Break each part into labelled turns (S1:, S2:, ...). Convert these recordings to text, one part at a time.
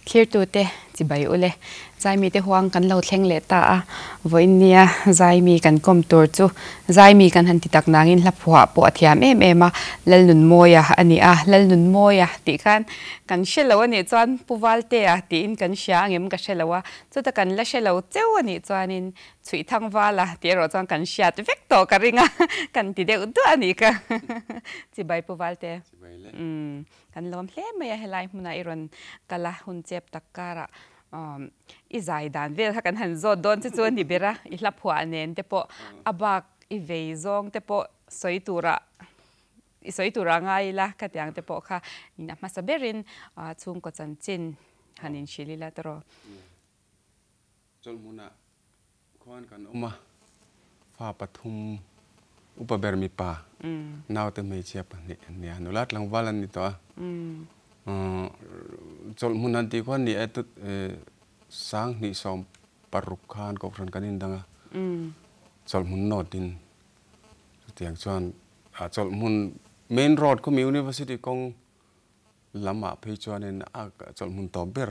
S1: Thlirtute chibai ule. Zaimite huang kan lo thleng leh ta a, vawiinnia Zaimi kan kawm tur chu Zaimi kan han ti tak nangin hla phuah pawh a thiam em em a, Lalnunmawia a ni a, Lalnunmawia tih khan kan hre lo a nih chuan Pu Valtea tiin kan hria angem ka hre lo a, chuta kan la hre lo cheu a nih chuanin Chhuihthangvala tih erawh chuan kan hriat vek tawh ka ring a, kan ti deuh duah a nih ka chibai Pu Valte. Umm. Kan lawm hle mai a, helai hmunah i rawn kal a, hun chep tak karah i zai dan vel kha kan han zawt dawn che chu a ni ber a, i hla phuah nen te pawh a bak i vei zawng te pawh sawi turah i sawi turah ngai ila khatiang te pawh kha in a hmasa berin chhungkaw chanchin han inhrilh ila tawrh.
S2: Chawlhmunah khuan kan awm a, fa pathum upa ber mipa naute hmeichhia pahnih an ni a, nula tlangval an ni tawh a. Chawlhmun han tih khuan ni e sanghnih 16 khan kohhran kan indang a, chawlhmun nawtin chutiang chuan chawlhmun main road khumi University kawng Lamah phei chuanin a chawlhmun tawp ber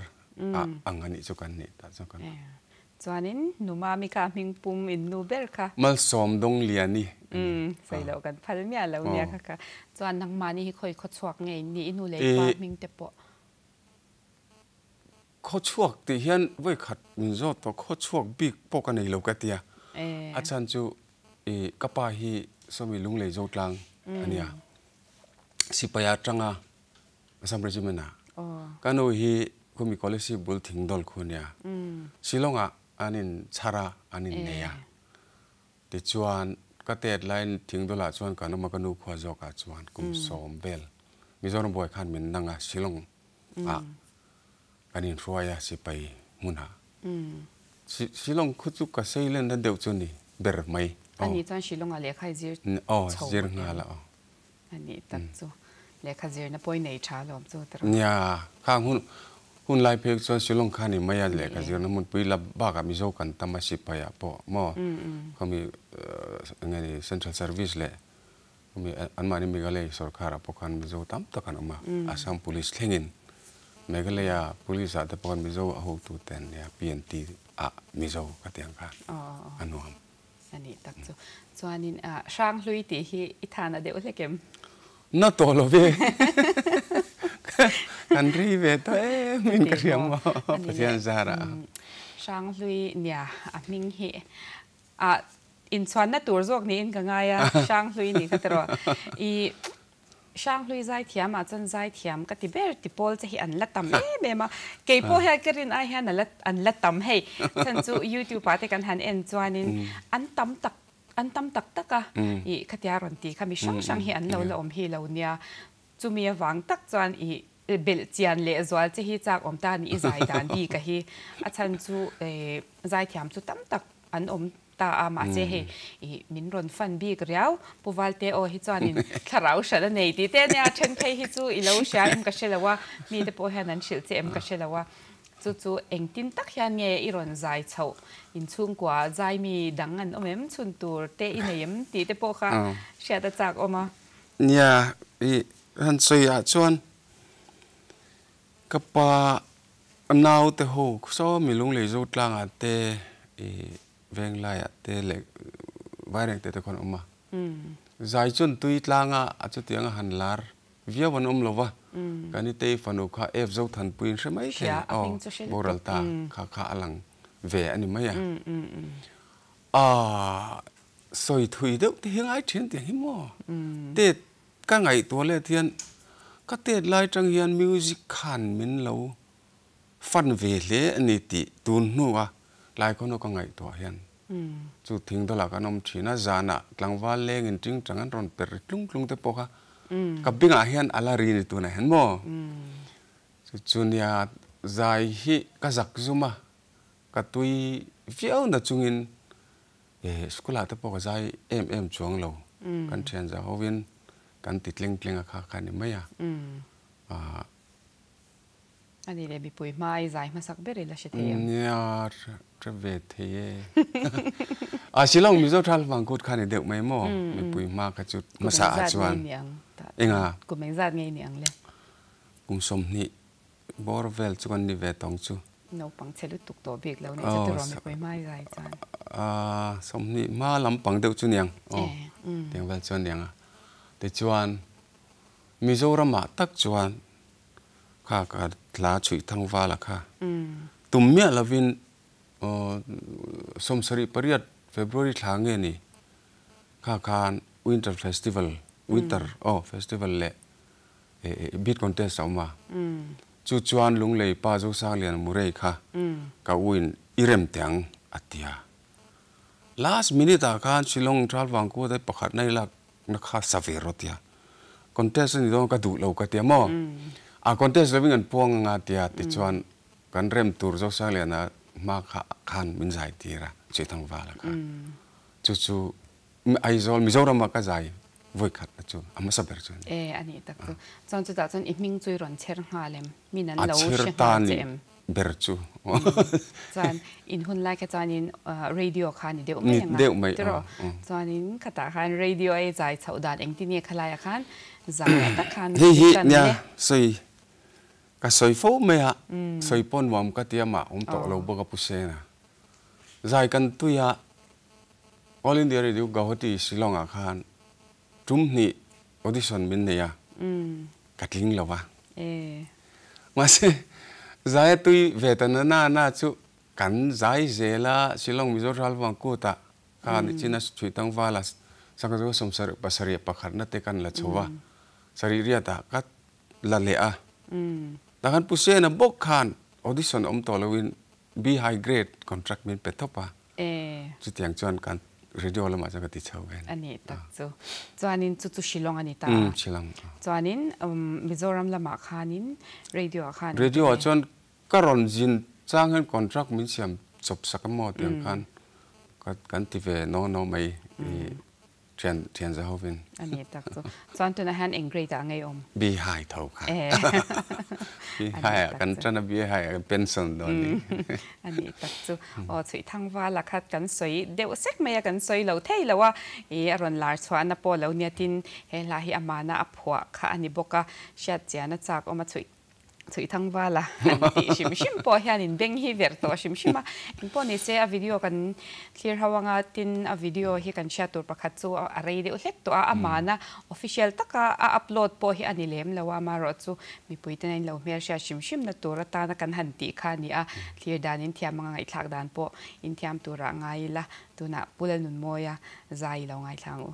S2: a ang a nih chu kan nih tah chuan kan.
S1: Chuanin nu Mami kha a hming pum in nu ber kha.
S2: Malsawm Dongliani
S1: a ni. Sawi loh kan phal miah lo nia kha kha. Chuan nangmahni hi khawi khawchhuak nge in nih i nu leh i pa hming te pawh.
S2: Khawchhuak tih hian vawi khat min zawt tawh khawchhuak bik pawh ka nei lo ka tia. A chhan chu i ka pa hi sawmi Lunglei Zotlang a nia. Sipai atanga Assam Regiment ah ka nu hi khumi Kolasib bul Thingdawl khu ania. Shillong ah an in chhar a, an in nei a. Tichuan ka tet laiin Thingdawl ah chuan kan awm a, ka nu khua zawk ah chuan kum 10 vel Mizoram buai khan min dang a, Shillong ah kan in hruai a sipai hmun ah. Shillong khu chu ka sei len na deuh chu ni ber mai.
S1: Ani chuan Shillong ah lehkha i zir
S2: chho zir nghal a aw.
S1: A nih tak chu lehkha zirna pawh i nei tha alawm chu tiraw.
S2: Nia, khang hun hun lai phei chuan Shillong kha ni mai a lehkha zirna hmunpui la bakah Mizo kan tam a sipai ah pawh maw khami eng nge ni Central Service leh khami anmahni Meghalaya sorkar ah pawh khan Mizo tam tak an awm a, Assam Police thlengin Meghalaya Police ah te pawh khan Mizo a hotu te an nia PNT ah Mizo ka ti ang khan a nuam.
S1: A nih tak chu. Chuanin Hranghlui tih hi i thana deuh hlek em?
S2: Na tawh lo ve. Kan ri ve tawh em in ka hria maw Pathian zarah.
S1: Hranghlui nia a hming hi a inchhuanna tur zawk niin ka ngai a, Hranghlui nih kha tiraw. I Hranghlui zaithiam ah chuan zaithiam ka ti ber ti pawl che hi an la tam em em a, kei pawh hian ka rin ai hian an la tam hei chhan chu youtube ah te kan han en chuanin an tam tak an tam tak tak a ih khatia rawn ti kha mi hrang hrang hi an lo la awm hi lo nia chumi avang tak chuan ih belh chian leh zual che hi chak awm ta a ni i zai dan bik a hi a chhan chu zaithiam chu tam tak an awm ta a, mahse hei ih min rawn fan bik riau, Pu Valte aw hi chuanin thlarau hran a nei tih te ania, then phei hi chu i lo hria em ka hre lo a, mite pawh hian an hrilh che em ka hre lo a, chu chu engtin tak hian nge i rawn zai chhoh, inchhungkua zai mi dang an awm em, chhun tur te i nei em tih te pawh kha hriat a chak awm a.
S2: Nia, i han sawi ah chuan ka pa A naute ho saw mi lunglei zo tlangah te i venglaiah te leh vairengte te khawn a awm a. Zai chuan tui tlanga a chutianga han lar viau an awm lo va, kan i tei fanu kha F Zothanpui in hre mai thei aw boral ta kha kha a lang ve a ni mai a. Aaa sawi thui deuh te hi ngai thin tiang hi maw? Tet Ka ngaihtuah let hian ka tet lai tang hian music khan min lo fan ve hle a ni tih tun hnua lai khawnawh ka ngaihtuah hian chu thing dawlah kan awm thin a, zanah tlangval lengin ting tang an rawn per ri tlung tlung te pawh kha ka bengah hian a la ri ni tunah hian maw? Chu chu nia zai hi ka zak zum a, ka tui viau na chungin Eh, school ah te pawh ka zai em em chuang lo. Kan thian za hovin kan ti tling tling a kha kha ni mai a. Ah.
S1: A ni leh mipui hma i zai hmasak ber ila hre thei em?
S2: Nia, hre ve thei e. Ah, Shillong Mizo Thal vang kut kha ni deuh mai maw? Mipui hma kha chu hmasa ah chuan.
S1: Kum engzat nge ni ang le?
S2: Kum 20. bawr vel chu kan ni ve tawng chu.
S1: Naupang chhe lutuk tawh bik lo nih chu tiraw mipui hmai zai chuan.
S2: 20 hma lampang deuh chu niang aw tiang vel chuan niang a. Tichuan Mizoramah tak chuan kha ka hla chhuih thang vala kha tum miah lovin 78 February thla nge ni kha khan Winter Festival Winter aw Festival leh Beat contest a awm a, chu chuan Lunglei pa Zosanglian Murray kha ka u in i rem teh ang a ti a. Last minute ah khan Shillong Ralvang kut ai pakhat na i lak na kha sa ve rawh tia. Contest a ni dawn ka duh lo ka tia maw? A contest lovin kan puang anga tia tichuan kan rem tur Zosangliana hma kha khan min zai tir a, Chhuihthangvala kha. Chu chu Aizawl, Mizoram ah ka zai vawi khat na chu a hmasa ber chu a ni.
S1: E, a nih tak chu. Chuan chutah chuan i hming chu i rawn chher nghal em? Min an
S2: A
S1: lo
S2: chher
S1: hre
S2: ta
S1: nghal che
S2: nih
S1: em?
S2: ber chu.
S1: Chuan in hun lai kha chuanin radio kha a ni deuh mai
S2: Ni
S1: ang a,
S2: deuh mai,
S1: tiraw?
S2: aw, aw.
S1: Chuanin khatah khan radio a i zai chhoh dan engtin nge khalaiah khan zaiah tak khan
S2: Hei hi
S1: tan
S2: nia
S1: le?
S2: sawi ka sawi fo mai a, sawi pawh nuam ka ti a mah awm tawh lo bawk a Pu Sena. Zai kan tui a, All India Radio Gauhati Shillong ah khan tum hnih audition min nei a, ka tling lo a. Mahse, zai a tui ve ta na na na chu kan zai zel a, Shillong Mizo Ralvang kut ah khan ichin a Chhuihtangval a Sangha 77 pakhatna te kan la chho a, sarih riat ah ka la leh a. Tah khan Pu Sena bawk khan audition awm tawh loin B high grade contract min pe tawp a. Chutiang chuan kan radio lamah chuan ka ti chho ve a ni.
S1: A nih tak chu. Chuanin chu chu Shillong a ni ta a.
S2: Umm Shillong.
S1: Chuanin Mizoram lamah khanin radio ah khan.
S2: Radio ah chuan ka rawn zin chang hian contract min siam chawp sak a maw tiang khan kan ti ve no no mai i Thian thian za hovin.
S1: A ni tak chu. Chuan tunah hian eng grade ah ngei awm?
S2: B high tho kha. B high ah kan tan a B high ah kan pension dawn ni.
S1: A ni tak chu. Aw chhuih thang val a khat kan sawi deuh sek mai a kan sawi lo thei lo a. I a rawn lar chhuahna pawh lo nia tin he hla hi amana a phuah kha a ni bawk a. Hriat chian a chak awm a chhuih Chhuih Thangvala han tih hrim hrim pawh hianin beng hi verh tawh hrim hrim a, engpawh ni se a video kan thlir ho anga tin a video hi kan hriat tur pakhat chu a rei deuh hlek tawh a, amana official taka a upload pawh hi a ni lem lo a, amaherawh chu mipui ten a inlo hmelhriat hrim hrim na tur atana kan han tih kha a ni a, thlir dan inthiam anga ngaihthlak dan pawh inthiam turah ngai ila tunah Pu Lalnunmawia zai i lo ngaithla ang u.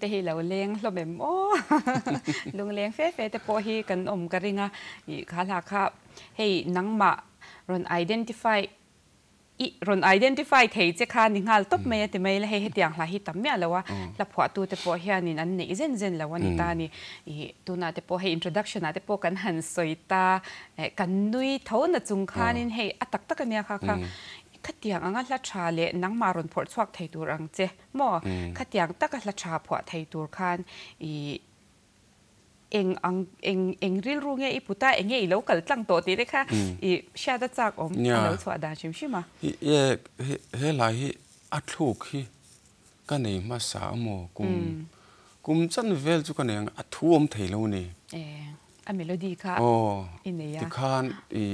S1: te hi lo leng hlawm em aw. Lungleng fe fe te pawh hi kan awm ka ring a, ih kha hla kha hei nangmah rawn identify i rawn identify thei che kha ni nghal tawp mai a ti mai la, hei hetiang hla hi tam miah lo a, hla phuahtu te pawh hianin an neih zen zen lo a ni ta a ni. Ih tunah te pawh hei introduction ah te pawh kan han sawi ta, kan nui tho na chung khanin hei a tak tak a nia kha kha Khatiang anga hla tha leh nangmah rawn phawrh chhuak thei tur ang che maw? Khatiang taka hla tha phuah thei tur khan i eng ang eng eng rilru nge i put a, eng nge i lo kal tlang tawh tih te kha i hriat a chak awm a lo chhuah dan hrim hrim a.
S2: He he lai hi a thluk hi ka nei hmasa a maw? Kum kum chan vel chu ka nei ang a thu awm thei lo ni.
S1: A melody kha i nei a.
S2: Tikhan i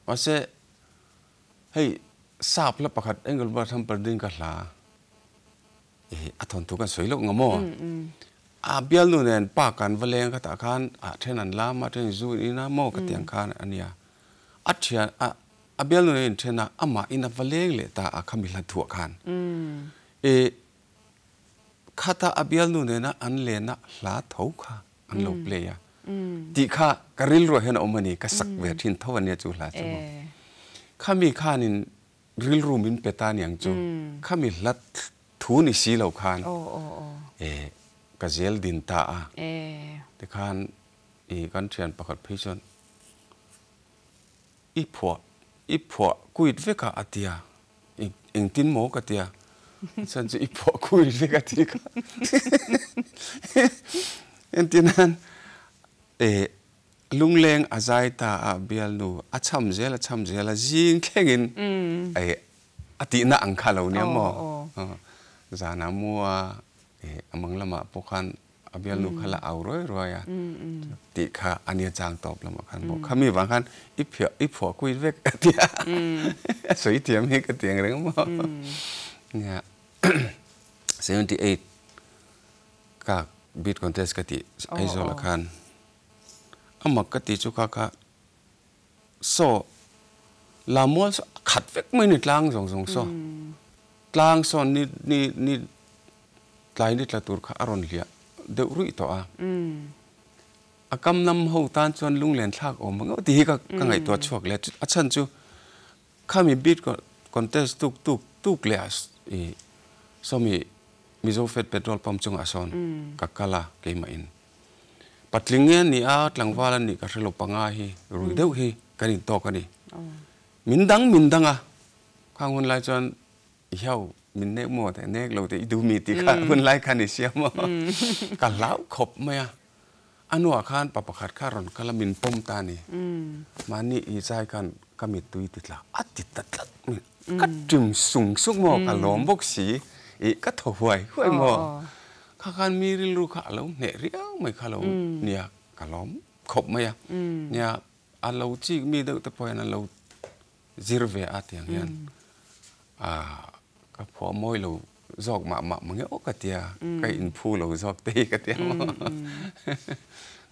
S2: mahse Hei sap hla pakhat Engelbert Humperdinck ka hla i a thawnthu kan sawi loh nga maw? A bialnu nen pa kan va leng khatah khan a then an lam a, then zu in in a maw ka tiang khan a nia. A thian a a bialnu nen inthen a, amah in a va leng leh ta a khami hla thuah khan. I khata a bialnu nena an lena hla tho kha an lo play a tih kha ka rilruah hian a awm a ni, ka sak ve thin tho a nia chu hla chu maw. Khami khanin rilru min pe ta niang chu, khami hla thu ni si lo khan ka zel din ta a, tikhan i kan thian pakhat phei chuan I phuah, i phuah kuit vek a a ti a, engtin maw ka ti a, chuan chu i phuah kuit vek a ti kha. Entir nan eh lungleng a zai ta a bialnu a cham zel a cham zel a zing thlengin eh a tihna ang kha lo nia maw. Zanah mua eh a mang lamah pawh khan a bialnu kha la au ruai ruai a tih kha a nia chang tawp lamah khan bawk khami vang khan i phiah i phuah kuit vek a ti a a sawi thiam hi ka ti ang reng maw nia 78 ka beat contest ka tih Aizawl ah khan a mak ka tih chu kha kha saw Lamual saw a khat vek mai ni tlang zawng zawng saw tlang saw ni ni ni Tlai ni tla tur kha a rawn hliah deuh ruih tawh a. A kam lam ho tan chuan lunglen thlak awm ang tih hi ka ka ngaihtuah chhuak leh a. A chhan chu khami beat contest tuk tuk tuk leh a i sawmi Mizo Fed petrol pump chungah sawn ka kal a keimah in. Patling nge a nih a tlangval a nih ka hrelo panga hi rui deuh hi kan intawk a ni. Min dang min dang a khang hun lai chuan Hiau min nek maw teh nek lo teh i duh mi tih kha hun lai khan i siam maw ka hlau khawp mai a, a hnuah khan pa pakhat kha rawn kal a min pawm ta a ni, mahni i chai khan ka mittui ti tla a ti ta tlat mai, ka ṭim sung sung maw ka lawm bawk si i ka thaw huai huai maw, kha khan mi rilru kha a lo hneh riau mai kha lo nia ka lawm khawp mai a, nia a lo chik mi deuh te pawh hian a lo Zir ve a tiang hian ka phuah mawi lo zawk mah mah mange aw ka tia, ka inphu lo zawk te hi ka tia maw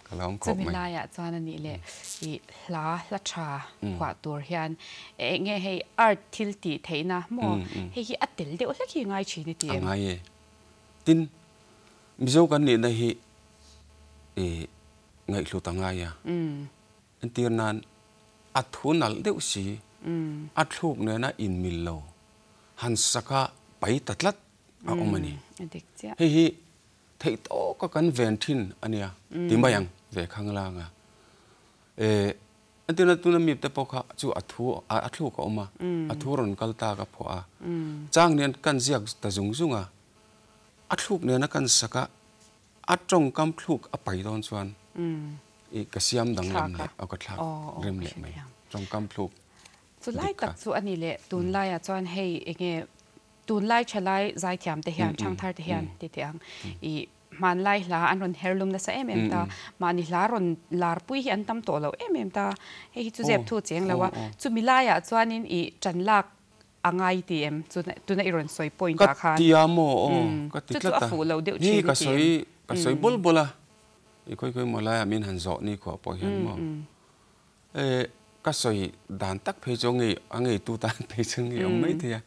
S2: ka lawm khawp mai.
S1: Chumi laiah chuan a nih leh i hla hla tha phuah tur hian eng nge hei art thil tih theihna maw hei hi a tel deuh hlek hi ngai thin i ti em?
S2: A ngai e. Tin, Mizo kan nihna hi i ngaihhlut a ngai a. Entir nan a thu nalh deuh si, a thluk nena inmil lo, han saka pai ta tlat a awm a ni. Hei hi theih tawka kan ven thin a nia ti mai ang ve khang lang a. Entirna tuna mip te pawh kha chu a thu a thluk a awm a, a thu rawn kal ta ka phuah a, chang nen kan ziak ta zung zung a, a thluk nena kan saka A tawngkam thluk a pai dawn chuan i ka siam danglam leh aw ka thlak rem leh mai. Tawngkam thluk
S1: Chu lai tak chu a ni leh tunlaiah chuan hei enge tunlai thalai zaithiam te hian thangthar te hian ti teh ang i hmanlai hla an rawn her lum nasa em em ta mahni hla rawn larpui hi an tam tawh lo em em ta hei hi chu zep thu cheng lo a chumi laiah chuanin i tan lak A ngai ti em? Chu tuna i rawn sawi point ah khan.
S2: Ka ti a maw aw ka ti tlat a. Ni ka sawi ka sawi bawl bawl a. I khawi khawi maw laiah min han zawh ni khuah pawh hian maw. E ka sawi dan tak phei chu ngei a ngei tu tan phei chu ngei awm mai thei a.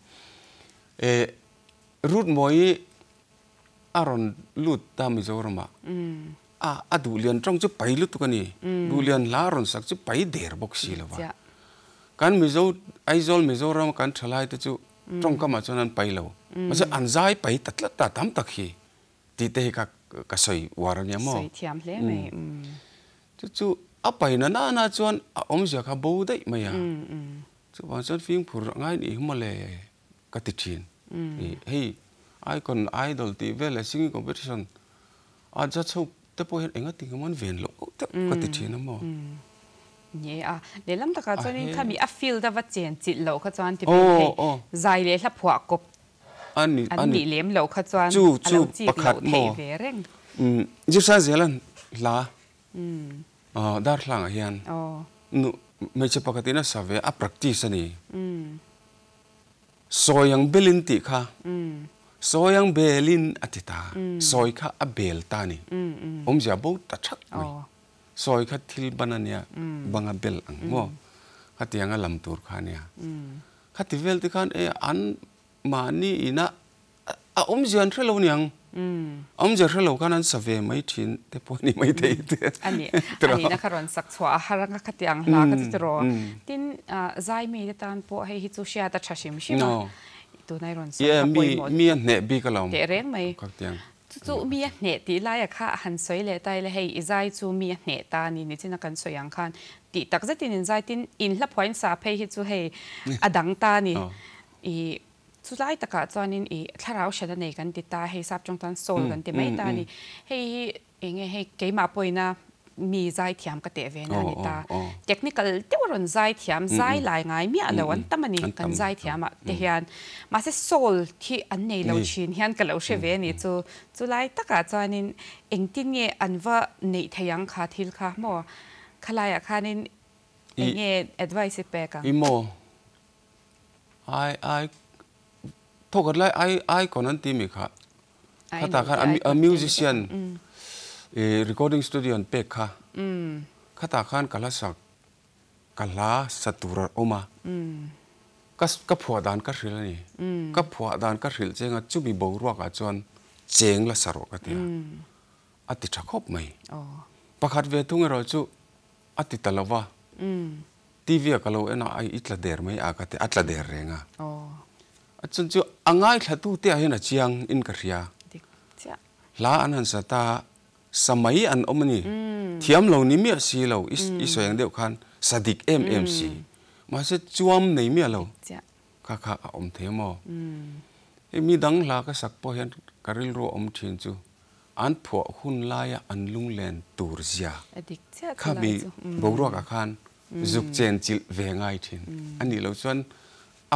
S2: E Ruth Mawii. A rawn lut ta Mizoram ah. A a duhlian tawng chu pai lutuk a ni. Duhlian hla a rawn sak chu pai der bawk si lo va. Kan Mizo Aizawl Mizoram a kan thalai te chu tawngkam ah chuan an pai lo. Mahse an zai pai ta tlat ta tam tak hi tih te hi kha ka sawi uar a nia maw.
S1: Sawi thiam hle mai.
S2: Chu chu a pai na nana chuan a awmzia kha bo daih mai a. Chuvang chuan fimkhur a ngai nih hi mawle ka ti thin. Hei Icon Idol tih vel leh singing competition a judge ho te pawh hian enga tinge maw an ven loh deuh ka ti thin a maw.
S1: Ni a, lehlam takah chuanin khami a field a va chen chilh loh kha chuan ti mai thei zai leh hla phuah kawp an nih lem loh kha chuan a lo chik loh theih ve reng.
S2: Zirsan Zealand hla Darthlangah hian nu hmeichhe pakhatin a sa ve a practice a ni. Sawi ang belin tih kha sawi ang belin a ti ta, sawi kha a bel ta a ni. Awmzia bo ta thak mai. Sawi kha thil ban a nia, banga bel ang maw? Khatianga lam tur kha a nia. Khati vel te khan e an mahni ina A awmzia an hre lo niang. Awmzia hre lo khan an sa ve mai thin te pawh a ni mai thei te.
S1: A ni, a nihna kha rawn sak chhuah a har anga khati ang hla kha chu tiraw. Tin, zai mite tan pawh hei hi chu hriat a tha hrim hrim a, tunai rawn sawi kha pawimawh.
S2: Mi a hneh bik alawm.
S1: Teh reng mai. Chu chu mi a hneh tih laia kha a han sawi leh ta ila hei i zai chu mi a hneh ta a ni nichin a kan sawi ang khan tih tak zetin in zai tin in hla phuain sa phei hi chu hei a dang ta a ni. I Chulai takah chuanin i thlarau hran a nei kan ti ta, hei sap tawng chuan soul kan ti mai ta a ni. Hei hi eng nge hei keimah pawhina mi zaithiam ka teh ve na a ni ta. Technical deuh a rawn zaithiam, zai lai ngai miah lo an tam a ni kan zaithiam ah te hian. Mahse soul hi an nei lo thin hian ka lo hre ve a ni chu. Chulai takah chuanin engtin nge an va neih thei ang kha thil kha maw? Khalaiah khanin eng nge advice i pek ang?
S2: I maw? Ai ai thawkhat lai ai icon an ti mi kha kha ta khan a musician i recording studio an pek kha kha ta khan ka hla sak ka hla sa tur a awm a ka ka phuah dan ka hrilh a ni ka phuah dan ka hrilh cheng a chumi boruak ah chuan cheng la sa rawh ka ti a a ti tha khawp mai pakhat ve thung erawh chu a ti ta lo va. TV a ka lo en a, ai i tla der mai a ka ti, a tla der reng a. A chun chu a ngaithla tu te ah hian a chiang in ka hria. Hla an han sa ta, sa mai an awm a ni. Thiam lo ni miah si lo, i sawi ang deuh khan sa dik em em si. Mahse chuam nei miah lo kha kha a awm thei a maw? Hei mi dang hla ka sak pawh hian ka rilru a awm thin chu an phuah hun laia an lunglen tur zia kha mi boruak ah khan zuk chen chilh ve ngai thin a nih loh chuan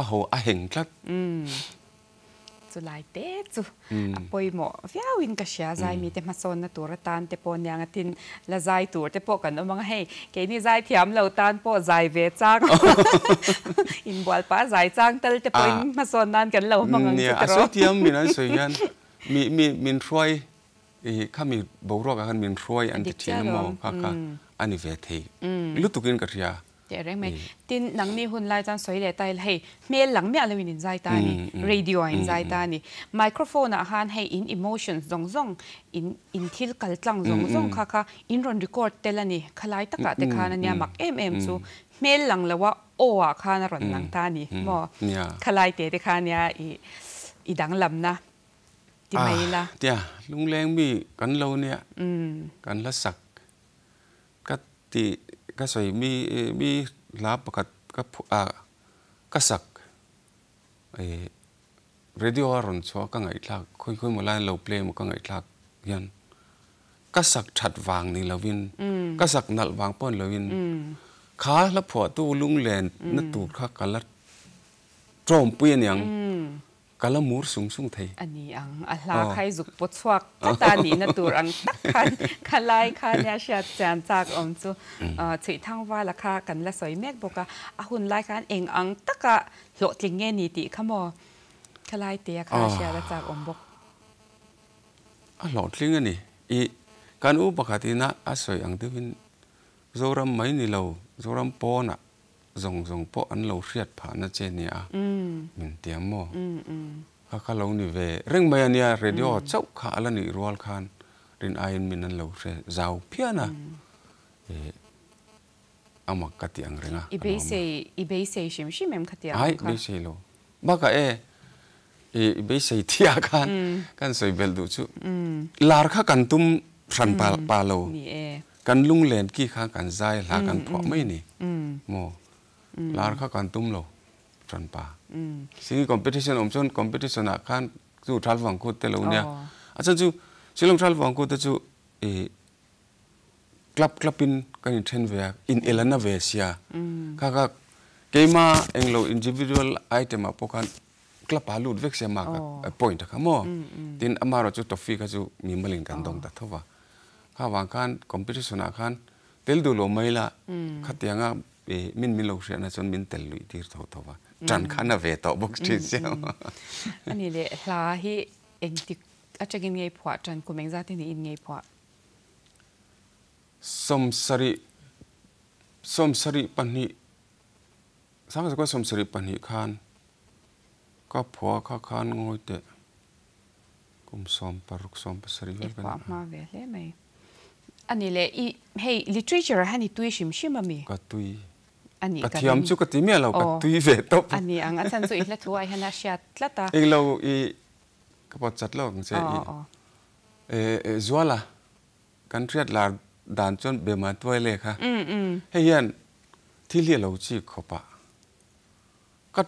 S2: a haw a heng tlat.
S1: Chulai te chu a pawimawh viau in ka hria zai mite hmasawnna tur atan te pawh aniang a tin la zai tur te pawh kan awm ang a hei keini zai thiam lo tan pawh zai ve chang inbual pah zai chang tal te pawhin hmasawn nan kan lo hmang ang chu
S2: tiraw. Nia a sawi thiam min an sawi hian mi mi min hruai I khami boruak ah khan min hruai an ti thin a maw kha kha a ni ve thei lutuk in ka hria.
S1: Teh reng mai. Tin, nangni hun lai chuan sawi leh ta ila hei hmel lang miah lo in in zai ta a ni, radio ah in zai ta a ni. Microphone ah khan hei in emotions zawng zawng in in thil kal tlang zawng zawng kha kha in rawn record tel a ni. Khalai takah te khan a nia mak em em chu hmel lang lo a aw ah khan a rawn lang ta a ni maw. Khalai te te kha a nia i i danglamna. Ti mai ila.
S2: Tia, lungleng mi kan lo nia, kan la sak ka ti ka sawi mi mi hla pakhat ka phuah ka sak ih radio a rawn chhuah ka ngaihthlak khawi khawi maw lai lo play maw ka ngaihthlak hian ka sak that vang ni lovin ka sak nalh vang pawh ni lovin kha hla phuahtu lunglen na tur kha ka la tawmpui aniang. Ka la mur sung sung thei.
S1: A ni ang, a hla khai zuk paw chhuak tlat a nihna tur ang tak khan kha lai kha nia hriat chian chak awm chu Chhuihthangvala kha kan la sawi mek bawk a, a hun lai khan eng ang taka hlawhtling nge ni tih kha maw kha lai tea kha hriat a chak awm bawk.
S2: A hlawhtling a ni. I kan u pakhatin a sawi ang deuhin Zoram mai ni lo, Zoram pawnah Zawng zawng pawh an lo hriat phahna che nia min ti ang maw? Kha kha lo ni ve reng mai a nia, radio chauh kha a la nih rual khan rin aiin min an lo hre zau phian a, eh a mak ka ti ang reng a,
S1: I
S2: ka nuam a.
S1: beisei, i beisei hrim hrim em kha tiang
S2: Ai,
S1: kha?
S2: beisei lo. Bakah e, i beisei thia khan kan sawi belh duh chu lar kha kan tum hran pa pa lo.
S1: Ni e.
S2: Kan lunglen ki khan kan zai hla kan phuah mai ni maw? Lar kha kan tum lo hran pa. Singing competition awm chuan competition ah khan chu Thal Vang Kut te lo nia. A chhan chu Shillong Thal Vang Kut te chu i club club in kan in then ve a, in el a na ve sia. Kha kha keima englo individual item ah pawh khan club ah lut vek sia mark a point a kha maw? Tin amaherawhchu trophy kha chu mimalin kan dawng ta tho va. Kha vang khan competition ah khan tel duh lo mai la khatianga min min lo hriatna chuan min tel luih tir tho tho va, tan kha na ve tawh bawk thin sia.
S1: Ani leh hla hi engtik atangin ngei phuah tan kum engzat in in ngei phuah?
S2: Sawmsarih sawmsarih pahnih Sangzakua 72 khan ka phuah kha khan ngawi teh kum 16 17
S1: I
S2: vel ka
S1: phuah
S2: ni a.
S1: hma ve hle mai. A ni le, i hei literature ah hian i tui hrim hrim a mi?
S2: Ka tui.
S1: A nih
S2: Ka
S1: ka
S2: thiam
S1: ring.
S2: chu ka ti miah lo, ka
S1: Aw.
S2: tui ve tawp.
S1: A ni ang, a chhan chu i hla thu ah hian a hriat tlat a.
S2: Englo i ka pawt chat lo ang che
S1: Aw
S2: i.
S1: aw.
S2: E Zuala, Kan hriat lar dan chuan Bema tuai leh kha hei hian thil hi a lo chik khawp a, ka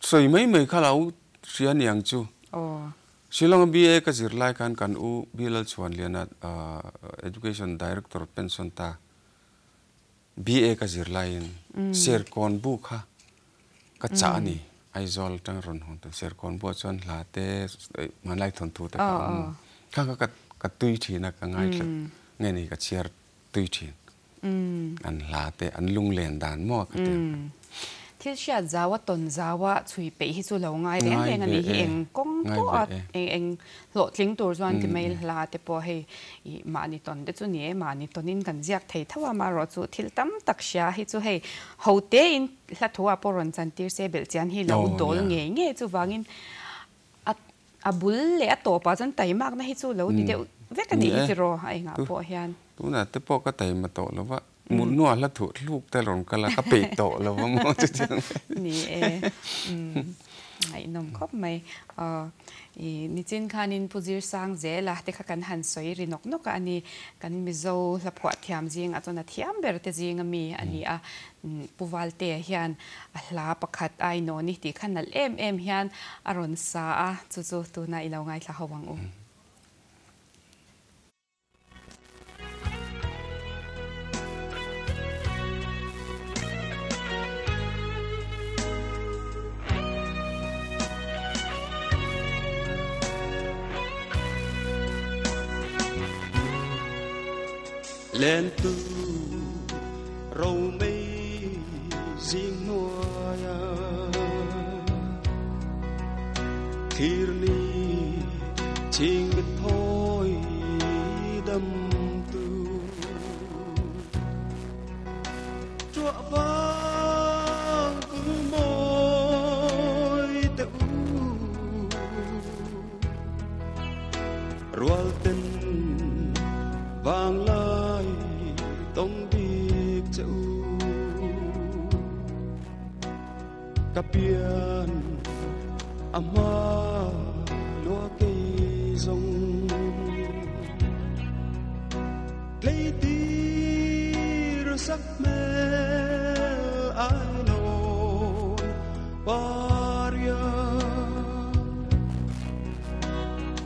S2: sawi mai mai kha lo hria niang chu. Shillong a BA ka zir lai khan kan u Bilal Chhuanliana Education Director pension ta BA ka zir laiin Serkawn bu kha ka chah a ni. Aizawl atang rawn hawn tur Serkawn buah chuan hla te hmanlai thawnthu te kha a awm a. Kha kha ka tui thin a, ka ngaithla nge ni ka chhiar tui thin. An hla te an lunglen dan maw ka ti ang.
S1: Thil hriat zau a tawn zau a chhui peih hi chu lo ngai reng reng a nih hi eng kawng pawh a eng hlawhtling tur chuan ti mai hla te pawh hei ih mahni tawn te chu ni e mahni tawnin kan ziak thei tho a amaherawh chu thil tam tak hria hi chu hei ho tein hla thu ah pawh rawn chantir se belh chian hi lo dawl ngei ngei chuvangin a A bul leh a tawpah chuan taimakna hi chu lo ni deuh vek a nih hi tiraw a engah pawh hian.
S2: Tunah te pawh ka taima tawh lo va, mut hnuah hla thuh thluk te rawn kal a, ka peih tawh lo va maw chutiang mai.
S1: Ni e, ngaihnawm khawp mai. I nichin khanin Pu Zirsang Zela te kha kan han sawi ri nawk nawk a, ani kan Mizo hla phuah thiam zingah chuan a thiam ber te zinga mi a ni a. Pu Valtea hian a hla pakhat Ainawni tih kha nalh em em hian a rawn sa a, chu chu tuna i lo ngaithla ho ang u.
S3: Lentu romei zing hnuaia thirni chhing mit thawi damtu Truah vang kul mawi te u Rual ten vang lai tawng bik che u. Ka pian a hma lua kei zawng. Tleitir sak hmel ai nawn paria.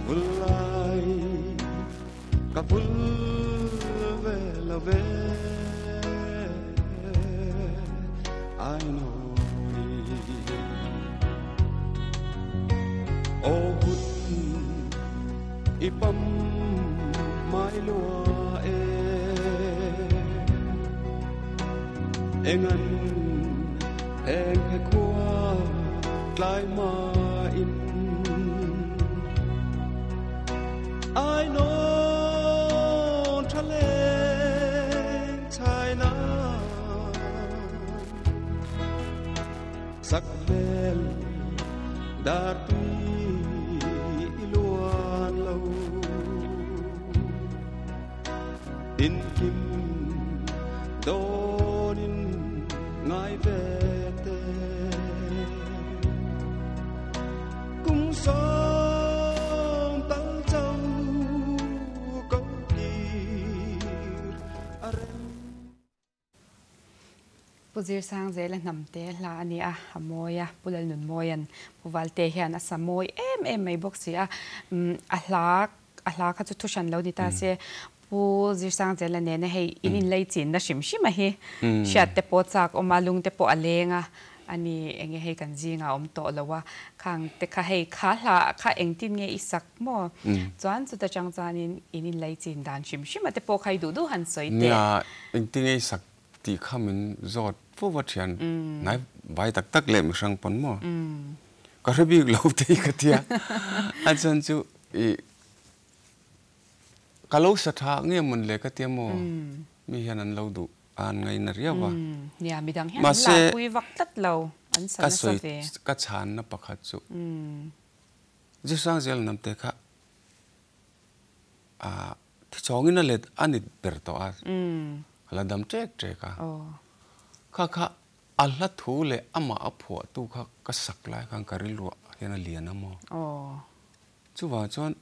S3: Vul lai ka vul ve lo ve ai nawi. Aw hun i pam mai lua e engan heng phe khua tlai ma in ai nawn tha leng chai na sak hmel dar tui In kim dawnin ngai ve te. Kum sawm tal cho ko kir a rem.
S1: Pu Zirsangzela hnamte hla a ni a, a mawi a, Pu Lalnunmawia'n Pu Valte hian a sa mawi em em mai bawk si a, a hla a hla kha chu thu hran lo ni ta se, Pu Zirsangzela nena hei in inlei chinna hrim hrim a hi hriat te pawh chak awm a, lung te pawh a leng a, a ni enge hei kan zingah a awm tawh lo a, khang te kha hei kha hla kha engtin nge i sak maw? Chuan chuta chang chuanin in inlei chin dan hrim hrim a te pawh kha i duh duh han sawi teh.
S2: Nia, engtin nge i sak Tih kha min zawt fo va thian hnai vai tak tak leh mihrang pawn maw? Ka hre bik lo tei ka tia. A chuan chu i ka lo sa tha nge mawn le ka tia maw? Mi hian an lo duh a an ngaina riau a.
S1: Nia midang hian an lahpui vak tlat lo an sa nasa ve.
S2: Ka chhanna pakhat chu Zisangzel namte kha a Thichawngin a let a ni ber tawh a, a la dam ṭek ṭek a. Kha kha a hla thu leh amah a phuahtu kha ka sak lai khan ka rilruah hian a lian a maw? Chuvang chuan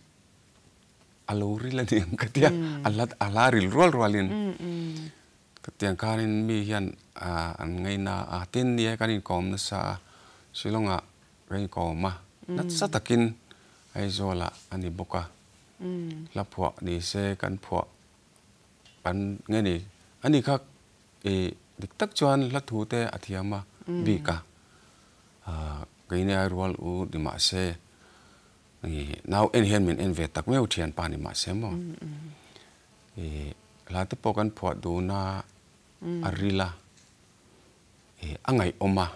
S2: a lo ril a ni ang ka tia, a hla a hla ril rual rualin ka tiang khanin mi hian an ngaina a, tin nia kan inkawm nasa a, Shillong-ah kan inkawm a, nasa takin Aizawl-ah a ni bawk a. Hla phuah ni se kan phuah kan nge ni a ni kha i dik tak chuan hla thu te a thiam a bik a keini ai rual u ni mah se i nau en hian min en ve tak meuh thian pa ni mah se maw i hla te pawh kan phuah dun a a ril a i a ngaihawm a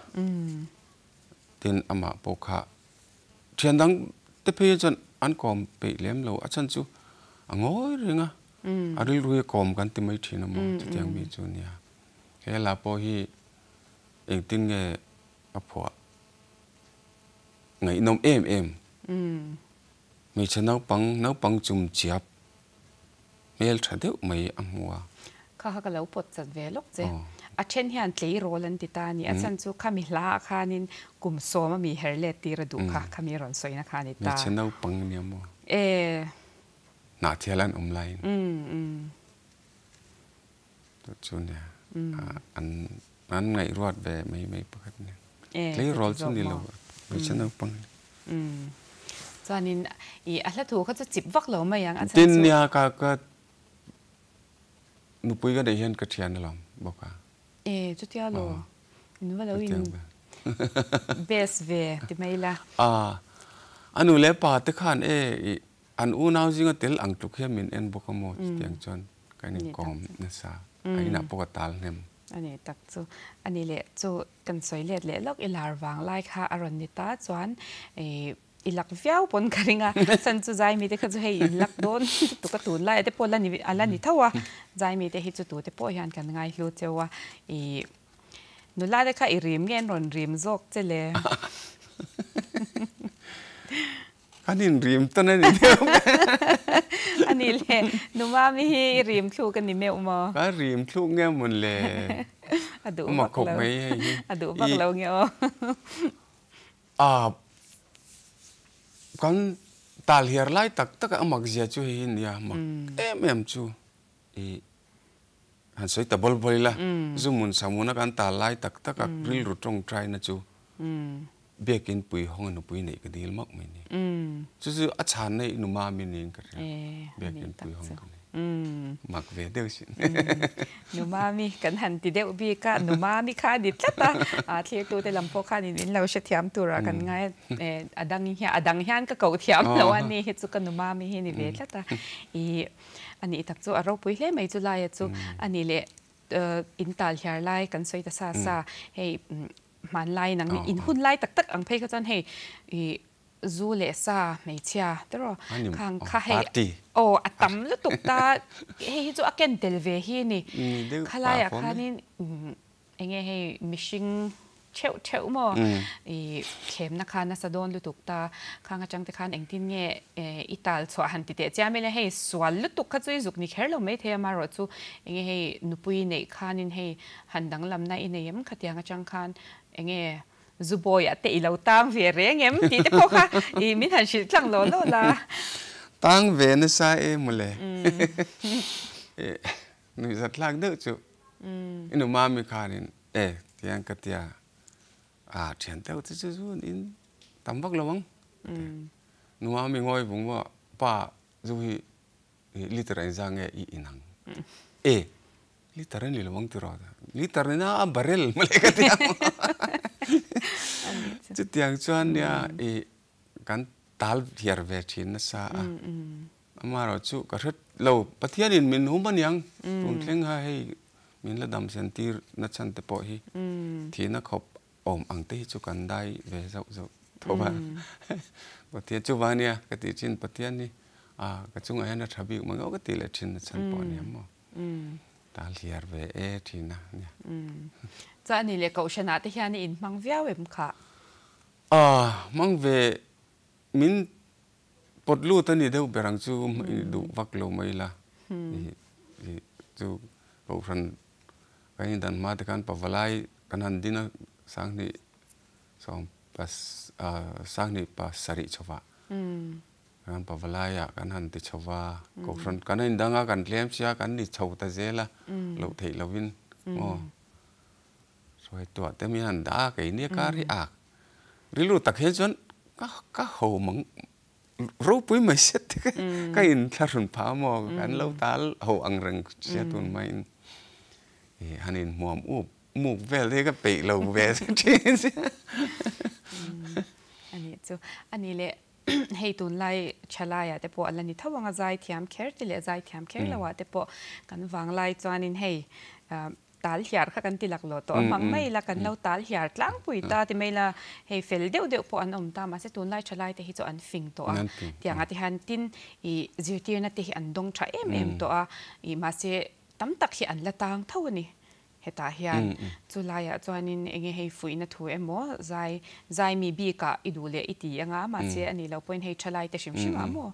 S2: tin amah pawh kha Thian dang te phei chuan an kawm peih lem lo, a chhan chu a ngawi reng a, a rilru hi a kawm kan ti mai thin a maw chutiang mi chu nia. He hla pawh hi engtin nge a phuah ngaihnawm em em. Hmeichhe naupang, naupang chum chiap hmel tha deuh mai a hmu a.
S1: Kha kha ka lo pawt chat ve lawk che. A then hian tleirawl an ti ta a ni. A chhan chu khami hla ah khanin kum sawm a mi her let tir a duh kha, khami a rawn sawina kha a ni ta.
S2: Hmeichhe naupang nia maw?
S1: E.
S2: Hnahthial an awm laiin. Chu chu nia an an ngaihruat ve mai mai pakhat nia. Tleirawl chu ni lo, hmeichhe naupang a ni.
S1: Chuanin i a hla thu kha chu chip vak lo mai ang a chhan
S2: chu. Tin nia ka ka nupui ka neih hian ka thian alawm bawk a.
S1: E chutia lo in va lo in best ve ti mai la.
S2: A a nu leh pa te khan e i an unau zinga tel ang tluk hian min en bawk a maw chutiang chuan ka in inkawm nasa a inah pawh ka tal hnem.
S1: A ni tak chu a ni leh chu kan sawi let leh lawk i lar vang lai kha a rawn ni ta chuan i i lak viau pawn ka ring a chhan chu zaimi te kha chu hei in lak dawn lutuk a tun lai te pawh la ni a la ni tho a zaimi te hi chu tute pawh hian kan ngaihlu cheu a i Nula te kha i rim nge an rawn rim zawk che le?
S2: Kan in rim tawn a ni deuh.
S1: A nih le, nu Mami hi i rim thluk a ni meuh maw?
S2: Ka rim thluk nge mawn le?
S1: A duh vak lo. A duh vak lo nge aw.
S2: A kan tal hiar lai tak tak a mak zia chu hei hi nia mak em em chu i Han sawi ta bawl bawl ila, zu mun samuna kan tal lai tak tak a rilru tawngtaina chu biakin pui hawng a nupui neih ka dil mauh mai ni. Chu chu a chhanna i nu mami niin ka hria, biakin pui hawng ka nei. Mak ve deuh sin.
S1: Nu mami kan han ti deuh bik a, nu mami kha a ni tlat a, thlirtute lam pawh khan in lo hrethiam turah kan ngai a, a dang hian a dang hian ka koh thiam lo a ni hi chu ka nu mami hi ni ve tlat a. I A nih tak chu a ropui hle mai chu laia chu a nih leh in tal hiar lai kan sawi ta sa sa hei hmanlai nang in hun lai tak tak ang phei kha chuan hei i zu leh sa hmeichhia tiraw khang kha hei aw a tam lutuk ta hei hi chu a ken tel ve hi a ni khalaiah khanin eng nge hei mihring. theuh theuh maw i thlemna kha nasa dawn lutuk ta khang atang te khan engtin nge i tal chhuah han ti teh chiam ila hei sual lutuk kha chu i zuk ni kher lo mai thei a amaherawhchu enge hei nupui neih khanin hei han danglamna i nei em khatiang atang khan enge Zubawiah te i lo tang ve reng em tih te pawh kha i min han hrilh tlang law law la.
S2: Tang ve nasa e mawle. Nuihzat hlak deuh chu i nu mami khanin e tiang ka tia a thian deuh te chu zu in tam vak lo ang. Nu mami ngawi vung maw pa zu hi liter engzah nge i inang e Liter a ni lo ang tiraw? Liter ni na a barrel mawle ka ti ang. Chutiang chuan nia i kan tal hiar ve thin nasa a. Amaherawh chu ka hre lo, Pathianin min hum a niang. Tun thleng kha hei min la dam sen tir na chhan te pawh hi thihna khawp awm ang te hi chu kan dai ve zauh zauh tho a. Pathian chuvang nia ka tih thin Pathian hi a ka chungah hian a tha bik mang ka tih leh thin na chhan pawh a ni ang maw. Ta hliar ve e thin a nia.
S1: Chuan ani leh Kohhran ah te hian i inhmang viau em kha?
S2: Aw, hmang ve min pawt lut a ni deuh ber ang chu i duh vak lo mai la. I chu Kohhran kan indan hma te khan Pavalai kan han din a Sanghnih sawm pas Sanghnih pasarih chhovah. Kan pavalaiah kan han ti chho va, Kohhran kan a indang a, kan tlem sia, kan ni chho ta zel a, loh theih lovin maw hruai tuah te mi han dah a, keini a kar hi ak rilru tak hian chuan ka ka ho mang ropui mai set te ka inthlahrun phah a maw, kan lo tal ho ang reng sia tun maiin ih han inhmuam up muk vel te hi ka peih lo ve thin sia.
S1: Anih chu, anih leh Hei tunlai thalaiah te pawh a la ni tho ang a, zaithiam kher te leh zaithiam kher loah te pawh kan vanglai chuanin hei tal hiar kha kan ti laklawh tawh a, hmang mai ila kan lo tal hiar tlangpui ta ti mai ila hei fel deuh deuh pawh an awm ta mahse tunlai thalai te hi chu an fing tawh a, tiangah te hian tin ih zirtirna te hi an dawng tha em em tawh a, ih mahse tam tak hi an la tang tho a ni. Hetah hian chu laiah chuanin enge hei fuihna thu emaw zai zai mi bikah i duh leh i ti anga mahse a nih loh pawhin hei thalai te hrim hrimah maw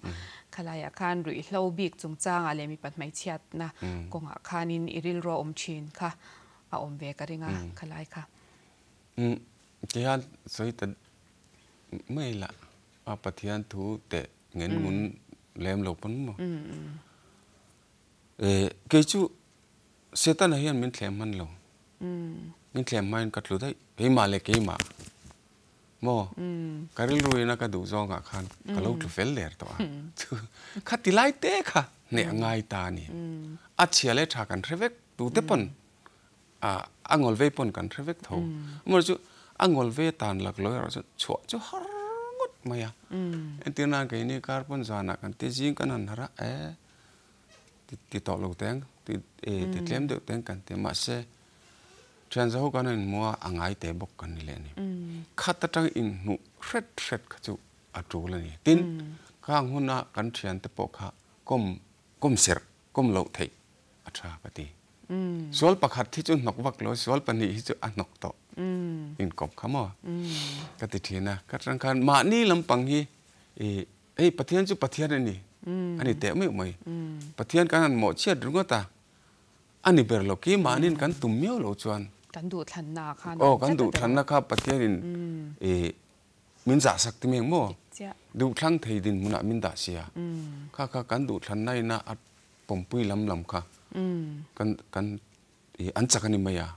S1: khalaiah khan ruihhlo bik chungchangah leh mipa hmeichhiatna kawngah khanin i rilru a awm thin kha a awm ve ka ring a khalai kha.
S2: Umm tihian sawi ta mai la a Pathian thu teh ngen ngun lem lo pawn maw kei chu Setana hian min thlem hman lo. Min thlem hmain ka tlu daih. Keimah leh keimah. Maw? Ka rilruin a ka duh zawngah khan ka lo tlu fel der tawh a. Chu kha ti lai te kha hneh a ngai ta a ni. A chhia leh tha kan hre vek tu te pawn a ngawl vei pawn kan hre vek tho. Amaherawhchu chu a ngawl ve tan lak lo erawh chuan chhuah chu har ngawt mai a. Entir nan keini kar pawn zanah kan ti zing kan han harh a, e ti tawh lo teng ti ti tlem deuh teng kan ti mahse thian zaho kan in hmu a a ngai te bawk kan ni leh a ni khat atang in hmuh hret hret kha chu a tul a ni tin khang huna kan thian te pawh kha kawm kawm serh kawm loh theih a tha ka ti sual pakhat hi chu hnawk vak lo sual pahnih hi chu a hnawk tawh inkawp kha maw ka ti thin a ka tang khan mahni lampang hi ih Hei Pathian chu Pathian a ni, a ni teh meuh mai. Pathian kan han mawhchhiat ringawt a, a ni ber lo. Keimahniin kan tum miau lo chuan.
S1: Kan duhthlanna kha
S2: Aw, kan duhthlanna kha Pathianin min zahsak ti mai ang maw? Duhthlang thei dinhmunah min dah sia. Kha kha kan duhthlanna ina a pawmpui lam lam kha kan kan an chak a ni mai a.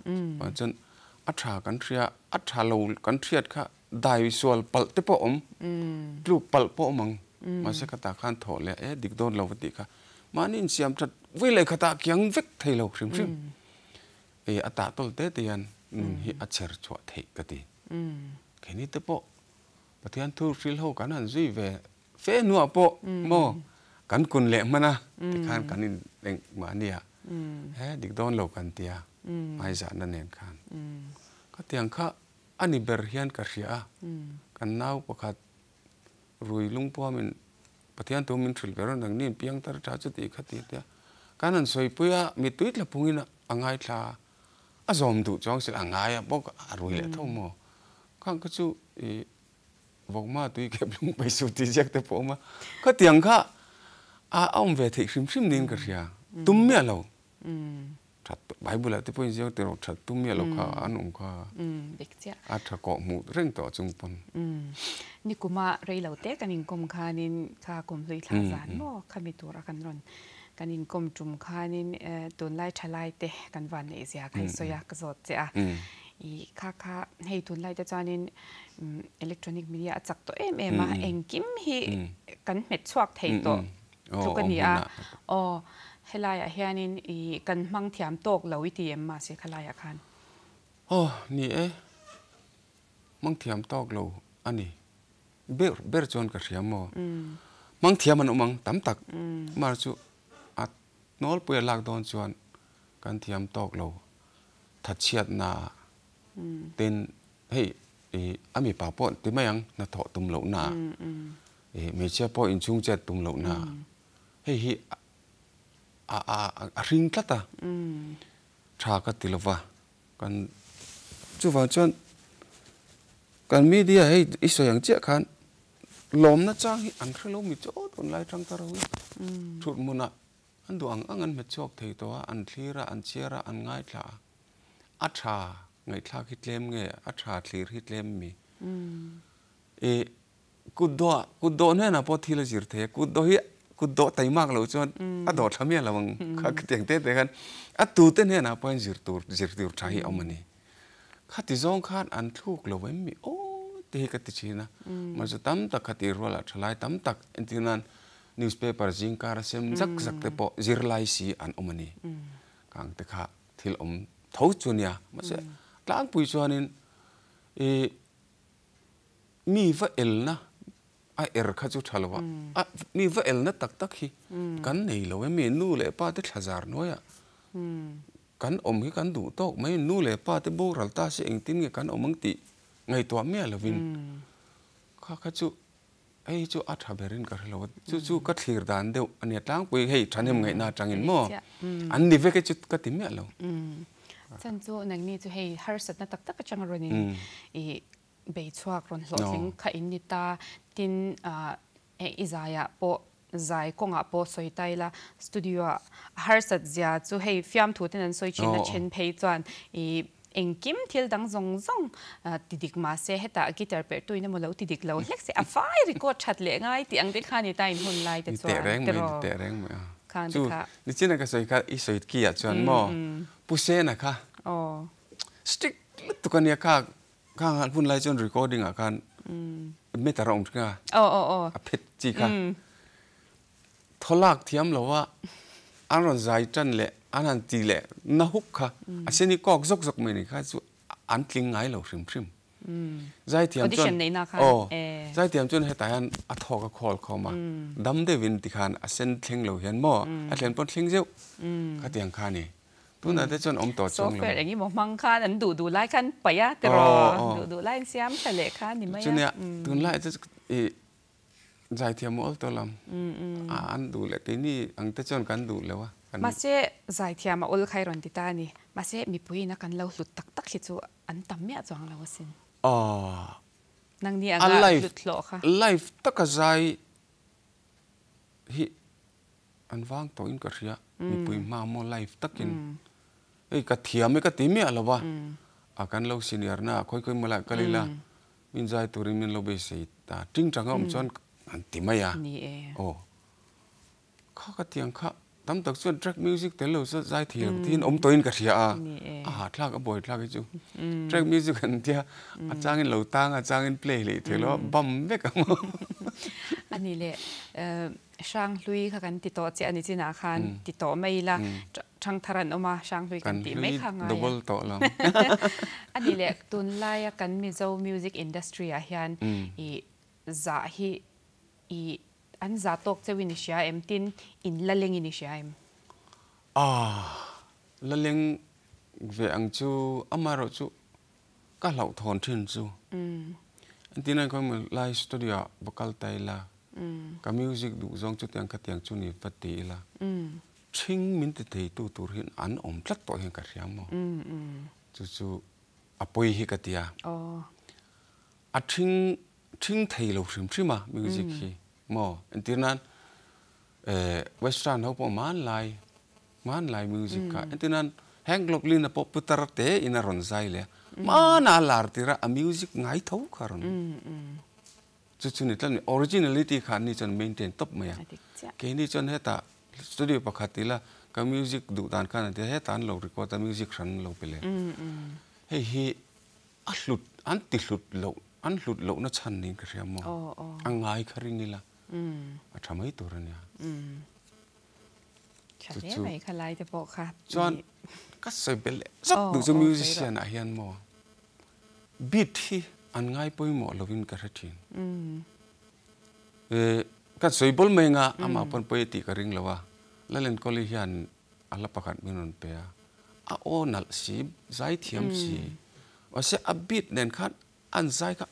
S2: Chuan a tha kan hria, a tha lo kan hriat kha dai sual palh te pawh awm, tluk palh pawh awm ang. Mahse khatah khan thawh leh e dik dawn lo va tih kha mahni insiam that vui leh khatah kiang vek thei lo hrim hrim. E a tah tawl te te hian nun hi a chher chhuah theih ka ti. Keini te pawh Pathian thu hril ho kan han zui ve Fe hnuah pawh maw kan kun leh hman a tikhan kan in eng mahni ah he dik dawn lo kan tia hmaizahna nen khan ka tiang kha a ni ber hian ka hria a kan nau pakhat rui lungpuam in Pathian thu min hrilh ber a nangni in piang tar tha chu tih kha ti tia kan han sawipui a mittui tla phungin a ngaithla a zawm duh chuang sila a ngai a bawk a rui leh tho maw. Khang kha chu i vawkma tui kep lung pai su tih ziak te pawh a awm a. Khatiang kha a awm ve theih hrim hrim niin ka hria. Tum miah lo. That Bible ah te pawhin ziak teh rawh that tum miah lo kha an awm kha. A tha kawh hmuh reng tawh chung pawn.
S1: Nikuma rei lo te kan inkawm khanin kha kumhlui thla zan maw khami tura kan rawn kan inkawm tum khanin tunlai thalai te kan van neih zia kha i sawi a ka zawt che a. I kha kha hei tunlai te chuanin electronic media a chak tawh em em a engkim hi kan hmet chhuak thei tawh tluk a ni a. Aw helaiah hianin i kan hmang thiam tawk lo i ti em mahse khalaiah khan?
S2: Aw ni e, hmang thiam tawk lo a ni. Ber ber chuan ka hria maw? Hmang thiam an awm ang tam tak mar chu a nawlpui a lak dawn chuan kan thiam tawk lo thatchhiatna tin hei ih a mipa pawh ti mai ang hnathawh tum lohna ih hmeichhia pawh inchhung chet tum lohna hei hi a a a hring tlat a tha ka ti lova kan chuvang chuan kan media hei i sawi ang chiah khan lawmna chang hi an hrelo mi chaw tunlai tang ta ro hi thut hmunah An duh ang ang an hmet chhuak thei tawh a, an thlir a, an chhiar a, an ngaithla a. A tha ngaihthlak hi tlem nge, a tha thlir hi tlem mi? I kut dawh, kut dawh hnenah pawh thil a zir thei a, kut dawh hi kut dawh taimak loh chuan a dawh tha miah lo ang kha khatiang te te khan a tute hnenah pawh hian zir tur, zir tur tha hi a awm a ni. Khati zawng khan an thluk lo em mi aw te hi ka ti thin a, mahse tam tak kha tih rualah thalai tam tak entir nan newspaper zingkar a sem zak zak te pawh zirlai si an awm a ni. Kang te kha thil awm tho chu nia, mahse tlangpui chuanin i mi va elna a er kha chu tha lo a, a mi va elna tak tak hi kan nei lo em mi nu leh pa te thlazar hnuaiah Kan awm hi kan duh tawk mai, nu leh pa te boral ta se engtin nge kan awm ang tih ngaihtuah miah lovin kha kha chu hei hi chu a tha berin ka hre lo a, chu chu ka thlir dan deuh a nia tlangpui hei thahnem ngaihna atangin maw an ni vek e chu ka ti miah lo.
S1: Chan chu nangni chu hei harsatna tak tak atanga rawn in i bei chhuak rawn hlawhtling kha in ni ta, tin i zaiah pawh Zai kawngah pawh sawi ta ila, studio ah a harsat zia chu hei fiamthu ten an sawi thin a then phei chuan i engkim thil dang zawng zawng ti dik mah se hetah guitar perh tuin emaw lo ti dik lo hlek se a fai record that leh ngai tih ang te kha ni ta in hun lai te chuan tiraw khang te kha.
S2: Nichina ka sawi kha i sawi ki ah chuan maw Pu Sena kha strict lutuk a nia kha Khang hun lai chuan recording ah khan meter a awm thin a, a phet chi kha. Thaw lak thiam lo a, an rawn zai tan leh an han ti leh na huk kha, a sen hi kawk zawk zawk mai ni kha chu an tling ngai lo hrim hrim. Zaithiam chuan aw zaithiam chuan hetah hian a thawk a khawl khawm a, dam deuhin tikhan a sen thleng lo hian maw a thlen pawn thleng zeuh khatiang kha a ni. Tunah te chuan awm tawh chuang lo.
S1: Software eng emaw hmang khan an duh duh lai khan paih a tiraw? Duh duh lai an siam tha leh kha ni mai a.
S2: Chunia tunlai chu i zaithiam awl tawh lam a an duh leh keini ang te chuan kan duh lo a.
S1: Mahse zaithiam a awl kha i rawn ti ta a ni. Mahse mipui ina kan lo hlut tak tak hi chu an tam miah chuang lo asin. Nangni anga hlut hlawh kha.
S2: Live taka zai hi An vang tawh in ka hria, mipui hma maw live takin hei ka thiam e ka ti miah lo va, a kan lo senior na khawi khawi maw lai kal ila min zai turin min lo beisei ta ting tang a awm chuan an ti mai a, aw kha ka tiang kha tam tak chuan track music tel lo chu zai thei lo tiin awm tawhin ka hria a, a hahthlak a buaithlak hi chu track music an tia a changin lo tang a changin play leh thei lo a bam vek ang maw.
S1: A ni le. Hranghlui kha kan ti tawh chiah a ni chinah khan ti tawh mai ila Thangthar an awm a, Hranghlui kan tih mai kha ngai a.
S2: Double tawh lo.
S1: A nih leh tunlaia kan Mizo music industry ah hian i zah hi i an zah tawk cheu in i hria em tin in la leng in i hria em?
S2: Ah la leng ve ang chu amaherawh chu Ka hlauhthawn thin chu. Engtin an khawi maw lai studio ah va kal ta ila, ka music duh zawng chutiang khatiang chu ni va ti ila, ṭhing min ti thei tu tur hian an awm tlat tawh hian ka hria maw? Chu chu a pawi hi ka ti a. A ṭhing ṭhing thei lo hrim hrim a music hi maw entir nan eh western ho pawh hmanlai hmanlai music kha entir nan Hank Locklin a pawh putar te in a rawn zai leh a hmanah a lar tir a a music ngai tho kha a rawn chu chu ni tlat mai originality kha an ni chuan maintain tawp mai a keini chuan hetah studio pakhat ila ka music duh dan khan an ti a hetah an lo record a music hran an lo pe leh hei hi A hlut, an ti hlut loh, an hlut lohna chhan niin ka hria maw? A ngai kha ring ila, a tha mai tur a nia.
S1: Tha hle mai kha lai te pawh kha.
S2: Chuan ka sawi belh leh zat duh chu musician ah hian maw beat hi an ngai pawimawh lovin ka hre thin. Ka sawi bawl mai anga amah pawn pawi a tih ka ring lo a, Lalenkawli hian A hla pakhat min rawn pe a, a aw nalh si, zai thiam si, mahse a beat nen khan an zai kha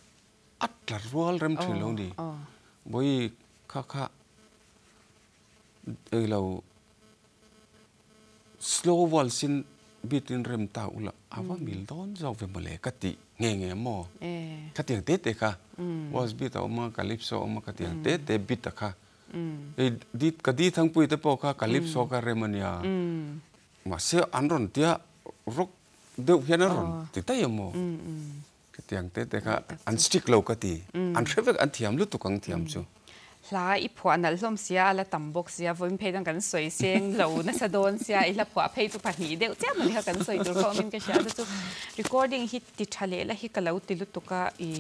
S2: a tla rual rem thin lo ni. Bawi kha kha eilo slow waltz in beat in rem ta ula a va mil dawn zawk ve mawle ka tih nge nge maw? Khatiang te te kha waltz beat a awm a, calypso a awm a, khatiang te te beat a kha Hei di ka di thangpui te pawh kha calypso kha rem a nia. Mahse an rawn tia rock deuh hian an rawn ti daih a maw? Khatiang te te kha an strict lo ka ti. An hre vek an thiam lutuk ang thiam chu.
S1: Hla i phuah nalh hlawm sia a la tam bawk sia vawiin phei dang kan sawi seng lo nasa dawn sia i hla phuah phei chu pahnih deuh chiah mawni kha kan sawi tur kha awmin ka hria chu chu recording hi ti tha leh la hi ka lo ti lutuk a i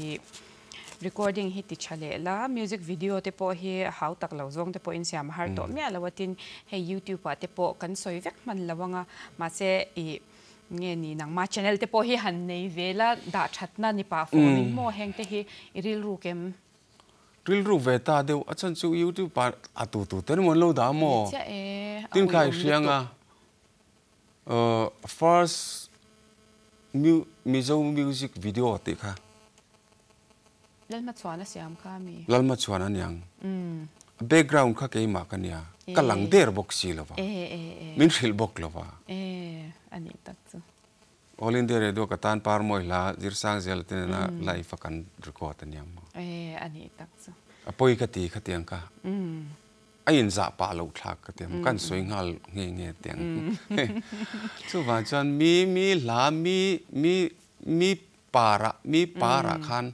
S1: Recording hi ti tha leh la, music video te pawh hi hau tak lo zawng te pawhin siam a har tawh miah lo a tin hei youtube ah te pawh kan sawi vek hman lo anga mahse ih nge ni nangma channel te pawh hi han nei ve la dah thatna ni pah fawm in maw heng te hi i rilru kem.
S2: Rilru ve ta deuh a chhan chu youtube ah a tu tu ten emaw an lo dah maw?
S1: Ni chiah e, a
S2: Tin kha i
S1: uiawm
S2: hria
S1: lutuk.
S2: anga First Mizo music video tih kha.
S1: Lalhmachhuan a siam kha mi?
S2: Lalhmachhuan a niang. A background kha keimah ka nia. Ka lang der bawk si lo va. Min hrilh bawk lo va.
S1: A nih tak chu.
S2: All India Radio ka tan par mawi hla Zirsang Zela te nena live a kan record a niang maw?
S1: A nih tak chu.
S2: A pawi ka ti khatiang kha. A inzah pah loh thlak ka ti ang, kan sawi nghal nge nge teh ang. Chuvang chuan mi mi hla mi mi mi parah mi parah khan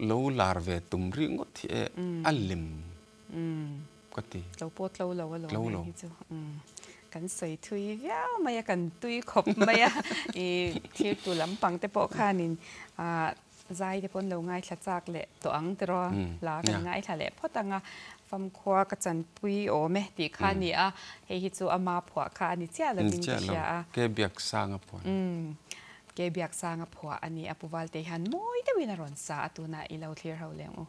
S2: lo lar ve tum rih ngawt hi e a lem ka ti.
S1: Tlo pawh tlo lo a lawm hei hi chu. Kan sawi thui viau mai a, kan tui khawp mai a, i thirtu lampang te pawh khanin Zai te pawn lo ngaithla chak leh tawh ang tiraw? Hla kan ngaithla leh phawt ang a, famkhua ka chanpui awm e tih kha a ni a, hei hi chu ama phuah kha a ni chiah lovin ka hria a.
S2: Ke Biaksanga phuah a ni.
S1: Ke Biaksanga phuah a ni a, Pu Valtei hian mawi deuhin a rawn sa a, tunah i lo thlir ho leng u.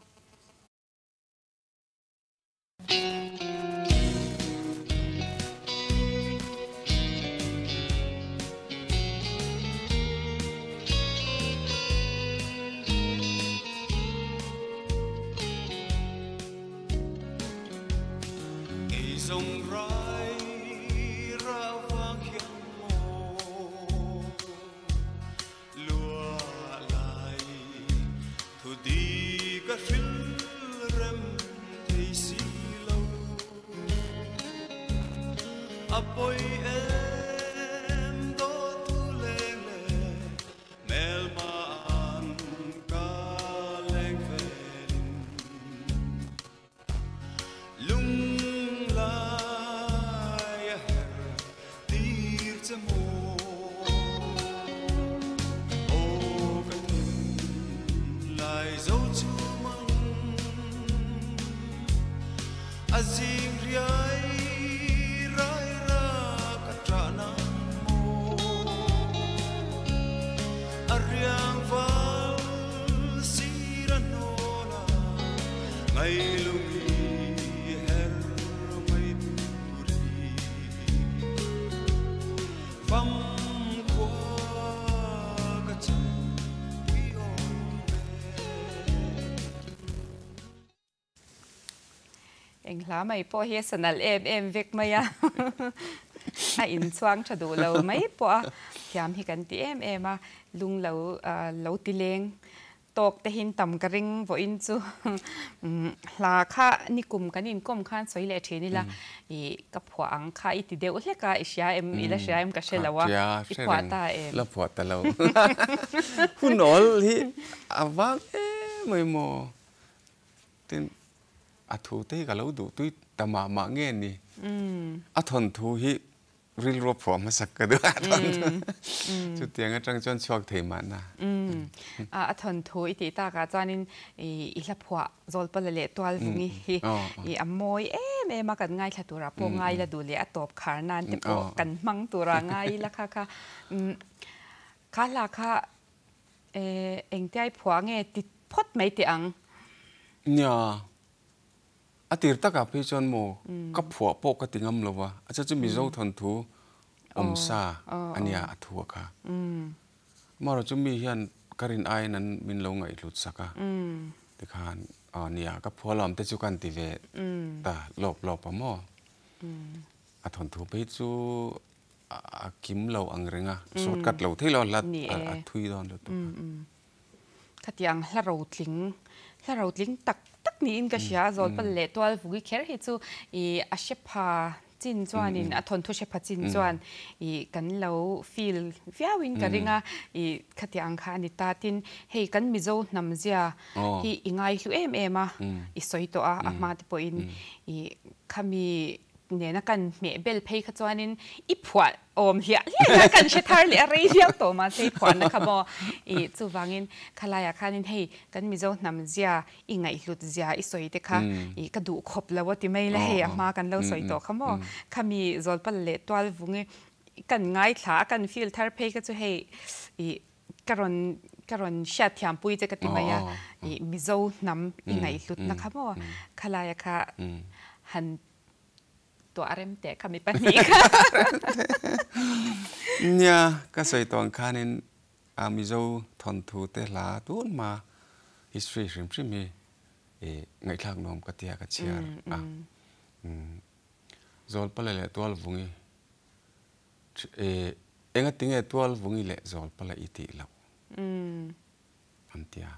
S1: Eng hla mai pawh hi a sa nalh em em vek mai a, a inchhuang tha duh lo mai pawh a, thiam hi kan ti em em a, lung lo lo ti leng. tawk te hin tam ka ring vawiin chu hla kha nikum kan inkawm khan sawi leh thin ila i ka phuah ang kha i ti deuh hlek a, i hria em i la hria em ka hre lo a, i phuah ta em?
S2: La phuah ta lo. Hun awl hi a vang em mai maw? Tin, a thu te hi ka lo duh tui ta mah mah nge ni? A thawnthu hi Rilru a phuah hmasak ka duh a thawnthu chutiang atang chuan chhuak thei mahna.
S1: A thawnthu i tih takah chuanin i hla phuah Zawlpala leh Tualvungi hi i a mawi em em a kan ngaithla turah pawh ngai la duh leh a tawp khar nan te pawh kan hmang turah ngai ila kha kha kha hla kha engtia i phuah nge ti phawt mai teh ang.
S2: Nia. A tir takah phei chuan maw ka phuah pawh ka ti ngam lo va, a chu chu Mizo thawnthu awm sa a nia a thu a kha. Amaherawh chu mi hian ka rin aiin an min lo ngaihhlut sak a, tikhan aw nia ka phuah lam te chu ka han ti ve ta lawp lawp a maw. A thawnthu phei chu a kim lo ang reng a, shortcut lo thei lo a hlat a thui dawn lutuk a.
S1: Khatiang hla rotling, hla rotling tak tak niin ka hria a, Zawlpal leh Tualvugi kher hi chu ih a hre pha chin chuanin a thawnthu hre pha chin chuan ih kan lo feel viauin ka ring a, ih khatiang kha a ni ta. Tin, hei kan Mizo hnam zia hi i ngaihlu em em a, i sawi tawh a, a hma te pawhin ih khami nena kan hmeh bel phei kha chuanin i phuah awm hliah hliah hian kan hre thar leh a rei viau tawh mahse i phuahna kha maw ih chuvangin khalaiah khanin hei kan Mizo hnam zia i ngaihhlut zia i sawi te kha ih ka duh khawp lo a ti mai la hei a hma kan lo sawi tawh kha maw khami Zawlpal leh Tualvungi kan ngaithla a kan feel thar phei kha chu hei ih ka rawn ka rawn hriat thiam pui che ka ti mai a ih Mizo hnam i ngaihhlutna kha maw khalaia kha han tuah rem teh kha mi pahnih kha.
S2: Nia ka sawi tawh ang khanin a Mizo thawnthu te hla tun hma history hrim hrim hi ih ngaihthlak nuam ka tia ka chhiar a. Zawlpala leh Tualvungi Ih, engatinge Tualvungi leh Zawlpala i tih loh? An ti a.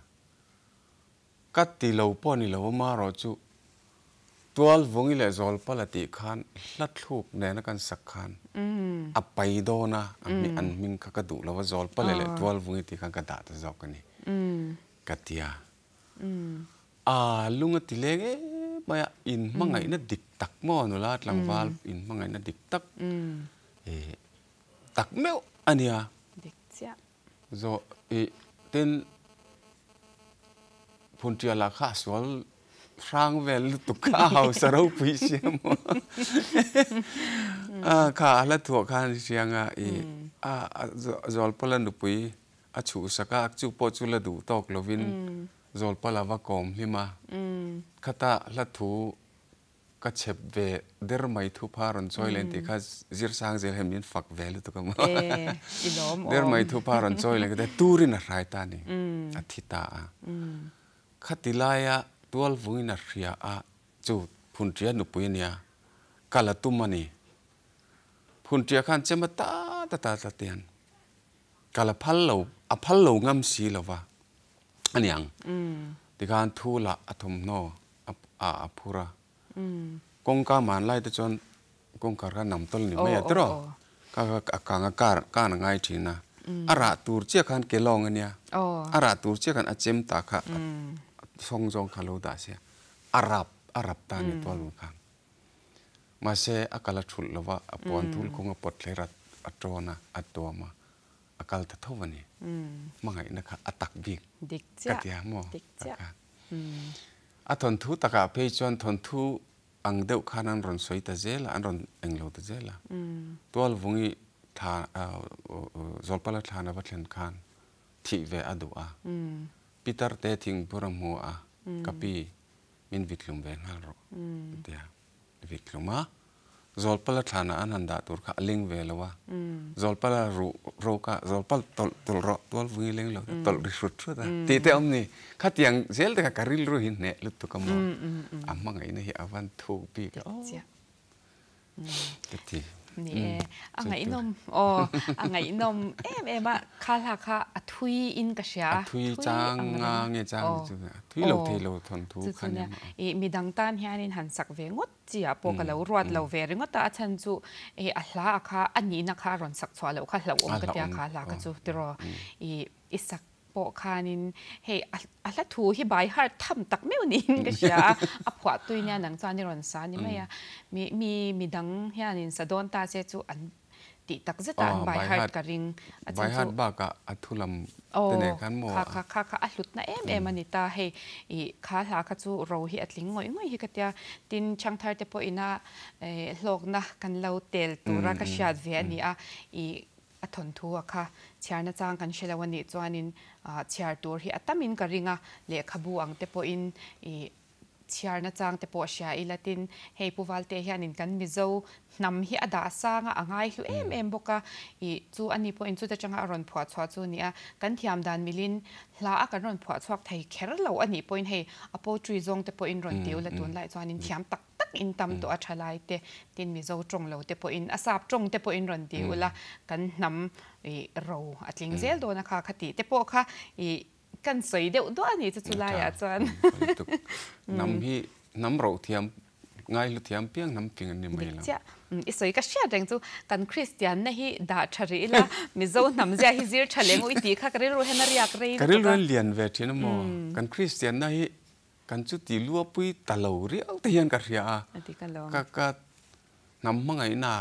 S2: Ka ti lo pawh ni lo amarawh chu Tualvungi leh Zawlpala tih khan hla thluk nena kan sak khan a pai dawn a, an hming kha ka duh lo a, Zawlpala leh Tualvungi tih khan ka dah ta zawk a ni, ka ti a. A lung a ti leng em mai a, in hmangaihna dik tak maw nula tlangval in hmangaihna dik tak eh tak meuh a nia.
S1: Dik chiah.
S2: Zawh ih tin Phunṭiala kha a sual hrang vel lutuk kha a hausa ropui sia maw a kha a hla thuah khan hriang a ih a Zawlpala nupui A chhuhsak a, chu pawh chu la duh tawk lovin Zawlpala va kawm hlim a. Khata hla thu ka chhep ve der mai thu pha rawn chawi leh tih kha Zirsang zel hian min fak ve lutuk a maw. Der mai thu pha rawn chawi leh kha turin a hrai ta a ni, a thi ta a. Khati laia Tualvungin a hria a, chu Phunṭia nupui a nia, kal a tum a ni. Phunṭia khan chem a ta ta ta ta tian. Ka la phal lo, a phal lo ngam si lo va a niang. Tikhan thu lah a thawmhnaw a a phur a. Kawngka man lai te chuan kawngkhar kha nam tawl ni mai a tiraw? Ka a kang a kar kan a ngai thin a. A rah tur chiah khan ke lawng a nia. A rah tur chiah khan a chem ta kha a sawng zawng kha lo dah sia. A rap a rap ta a ni tual ang khan. Mahse, a kal a thulh lo va, a puan thul kawng a pawt thler a, a tawn a, a tuam a, a kal ta tho a ni. Hmangaihna kha a tak bik ka ti a maw? Tak kha. A thawnthu takah phei chuan thawnthu ang deuh khan an rawn sawi ta zel a, an rawn englo ta zel a. Tualvungi thla, Zawlpala thlan a va thlen khan thih ve a duh a. Pitar te thingpur a hmu a, ka pi min vithlum ve nghal rawh a ti a. Vithlum a, Zawlpala thlanah an han dah tur kha a leng ve lo a, Zawlpala ruh ro kha Zawlpal tawlh tawlh rawh tualvungi leng lo tawlh ri hrut hrut a tih te a awm ni. Khatiang zel te kha ka rilru hi hneh lutuk a maw, a hmangaihna hi a van thuk bik a aw ka ti.
S1: Ni e, a ngaihnawm aw, a ngaihnawm em em a, kha hla kha a thu. thui in ka hria
S2: a thui chang nga nge chang chu thui lo thei lo thon thu khan
S1: i midang tan hianin han sak ve ngot chi a pawh ka lo ruat lo ve ringawt a, a chhan chu e a hla a kha a nihna kha a rawn sak chhuah loh kha hlauhawm ka tia kha hla kha chu tiraw i i sak pawh khanin hei a hla thu hi by heart tham tak meuh niin ka hria a, a phuah tui nia nang chuan i rawn sa ni mai a, mi mi midang hianin sa dawn ta che chu an tih tak zet a an by heart ka ring
S2: a chan chu. By heart bakah a thu lam te nen khan maw?
S1: Kha kha kha kha a hlutna em em a ni ta hei i kha hla kha chu ro hi a tling ngawih ngawih hi ka tia tin Changthar te pawh ina hlawkna kan lo tel tura ka hriat ve a ni a i a thawnthu a kha chhiarna chang kan hre lo a nih chuanin chhiar tur hi a tamin ka ring a lehkhabu ang te pawhin i Chhiarna chang te pawh hria ila tin, hei Pu Valte hianin kan Mizo hnam hi a dah sang a, a ngaihlu em em bawk a, ih chu a ni pawhin chuta tanga a rawn phuah chhuah chu a ni a, kan thiam dan milin hla a kan rawn phuah chhuak thei kher lo a nih pawhin hei a poetry zawng te pawhin rawn ti ula tunlai chuanin thiam tak tak in tam tawh a tha lai te, tin Mizo tawng lo te pawhin a sap tawng te pawhin rawn ti ula kan hnam ih ro a tling zel dawn a kha kha tih te pawh kha ih Kan sawi deuh duah a ni chu chu laiah chuan.
S2: Hnam hi hnam roh thiam, ngaihlu thiam piang hnam fing an ni mai lo.
S1: Dik chiah. I sawi ka hriat reng chu kan Kristianna hi dah tha rih ila, Mizo hnam zia hi zir tha leh ngawih tih kha ka rilru hian a riak rei
S2: lutuk a. Ka rilru hian lian ve thin a maw? Kan Kristianna hi kan chu ti luapui ta lo riau te hian ka hria a. Ka ka hnam hmangaihna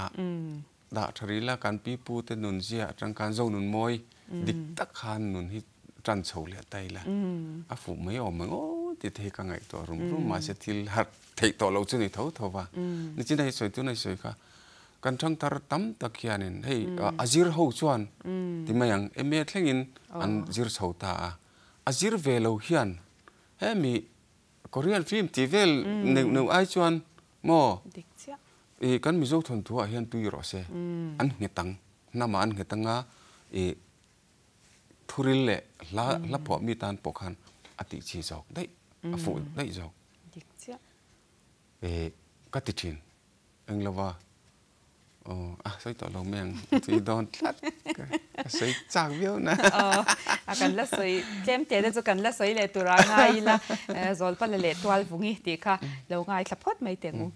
S2: dah tha rih ila kan pi pu te nun zia atang khan zo nun mawi dik tak khan nun hi tan chho leh ta ila a fuh mai awm ang aw tih te hi ka ngaihtuah rum rum mahse thil harh theih tawh lo chu ni tho tho va nichin a hi sawi tuna hi sawi kha kan thangthar tam tak hianin hei a zir ho chuan ti mai ang MA thlengin an zir chho ta a a zir ve lo hian hemi Korean film tih vel neuh neuh ai chuan maw i kan Mizo thawnthu ah hian tui rawh se an nghet ang hnamah an nghet anga i thuril leh hla hla phuah mi tan pawh khan a tih chi zawk daih a fuh daih zawk i ka ti thin englova Aw a sawi tawh lo mai ang tui dawn tlat ka sawi chak viau na.
S1: Aw a kan la sawi tlem te te chu kan la sawi leh tur a ngai ila Zawlpala leh Tualvungi tih kha lo ngaithla phawt mai teh ang u.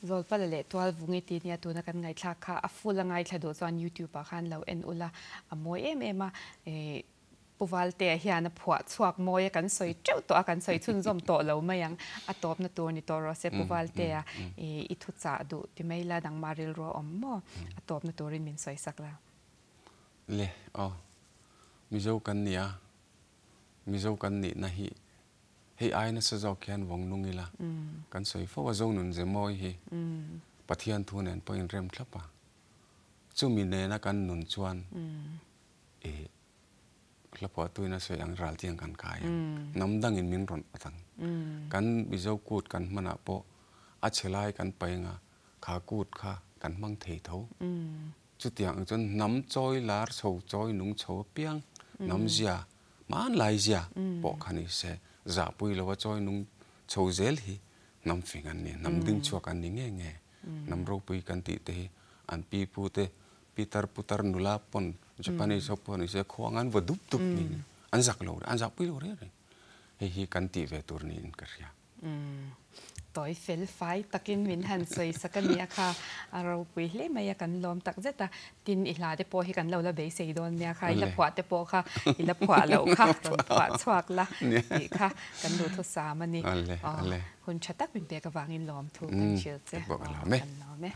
S1: Zawlpala leh Tualvungi tih nia tuna kan ngaihthlak kha a full a ngaithla duh chuan youtube ah khan lo en ula a mawi em em a. Pu Valtea hian a phuah chhuak mawi a kan sawi teuh tawh a, kan sawi chhunzawm tawh lo mai ang. A tawpna tur ni tawh rawh se Pu Valtea i thuchah duh ti mai la nangmah rilru a awm maw? A tawpna turin min sawi sak la.
S2: Le aw, Mizo kan ni a, Mizo kan nihna hi hei ai nasa zawk hian vawng nung ila kan sawi fo a, Zonun ze mawi hi Pathian thu nen pawh inrem thlap a, chumi nena kan nun chuan i hla phuahtuin a sawi ang ral chiang kan kai ang, hnam dangin min rawn at ang. Kan Mizo kut kan hmanah pawh a chhe lai kan paih anga kha kut kha kan hmang thei tho. Chutiang ang chuan hnam chawi lar chho chawi nung chho apiang hnam zia hmanlai zia pawh kha ni se zahpui lova chawi nung chho zel hi hnam fing an ni, hnam ding chhuak an ni nge nge. Hnam ropui kan tih te hi an pi pu te Pitar putar nula pawn Japanese ho pawh ni se khuang an vaw dup dup niin an zak lo an zahpui lo reng reng. Hei hi kan tih ve tur niin ka hria.
S1: Tawi fel fai takin min han sawi sak a nia kha a ropui hle mai a kan lawm tak zet a. Tin i hla te pawh hi kan lo la beisei dawn nia kha i la phuah te pawh kha i la phuah loh kha rawn phuah chhuak la tih kha kan duhthusam a ni. Hun tha tak min pek avangin lawmthu kan hrilh che. Kan lawm e.